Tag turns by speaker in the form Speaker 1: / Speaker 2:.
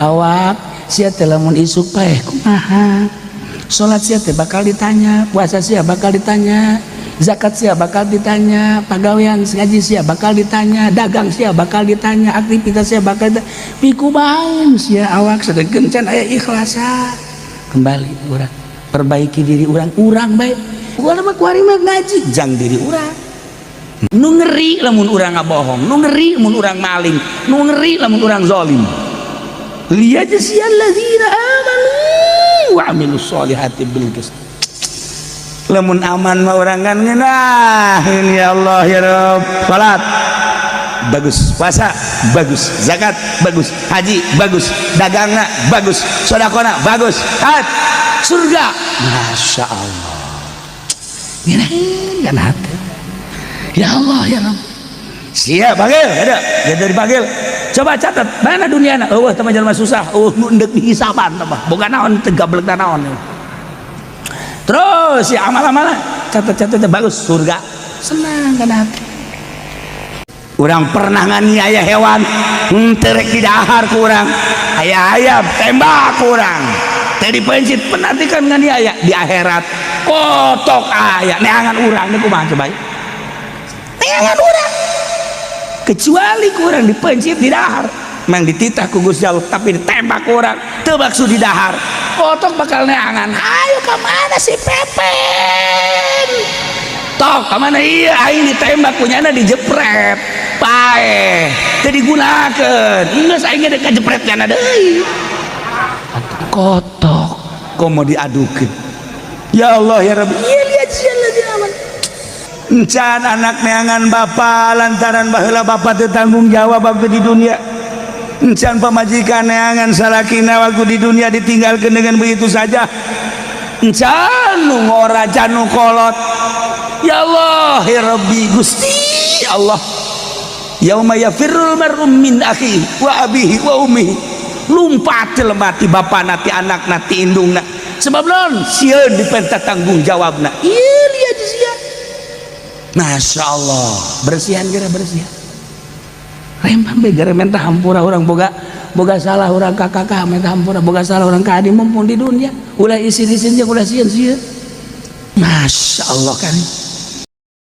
Speaker 1: Awak sia teh lamun isuk paeh kumaha? Salat sia teh bakal ditanya, puasa sia bakal ditanya, zakat sia bakal ditanya, pagawean ngaji sia bakal ditanya, dagang sia bakal ditanya, aktivitas sia bakal ditanya. Pikumaha sia awak sedengkeun can aya ikhlasa? Kembali urang perbaiki diri urang, urang bae. Urang mah kuari mah ngaji jang diri urang. Nu ngeri lamun urang ngabohong, nu ngeri lamun urang maling, nu ngeri lamun urang zalim. Liyajziyalladzina amanu wa amilus solihati bil qist. Lamun aman mah urang kan ngeunah, ya Allah ya Rabb. Salat bagus, puasa bagus, zakat bagus, haji bagus, dagangna bagus, sedekahna bagus, hat surga. Masya Allah, ngeunah kan hati. Ya Allah ya Rabb. Siap panggil, ada dia dipanggil. Coba catat mana dunia na. Eueuh teh jelema susah, eueuh nu endek dihisaban teh boga naon teu gablek naon. Terus ya amal-amalan catat-catat bagus, surga, senang kan hati. Urang pernah nganiaya hewan, henteu rek didahar ku urang. Aya ayam tembak ku urang teh dipencit, penantikan nganiaya di akhirat kotok aya neangan urang. Ini kumaha coba neangan urang? Kecuali kurang dipencit di dahar, memang dititah ku Gusti Allah, tapi ditembak kurang teu maksud di dahar, kotok bakal neangan. Ayo ke mana si Pepen? Tok ke mana? Iya, aing ditembak punyana, dijepret paeh, teu digunakeun. Geus aing ge kajepret nyana deui. Kotok komo diadukeun. Ya Allah ya Rabbi. Iya, lihat sial aman. Encan anak neangan bapak lantaran baheula bapak teu tanggung jawab waktu di dunia. Encan pamajikan neangan salakina waktu di dunia, ditinggalkan dengan begitu saja. Encan nu ngora, can nu kolot. Ya Allah ya Rabbi, Gusti Allah. Yauma yafirrul mar'u min akhihi wa abihi wa ummihi. Lumpat jelema ti bapana, ti anakna, ti indungna. Sebab naon? Sieun dipenta tanggung jawabna. Ieu lihat sia. Masya Allah, bersihan kira bersihan. Rempang be gara minta hampura urang, boga boga salah urang ka kakak minta hampura, boga salah urang ka adi, mumpung di dunia. Ulah isin-isin jeung ulah sieun-sieun. Masya Allah kan.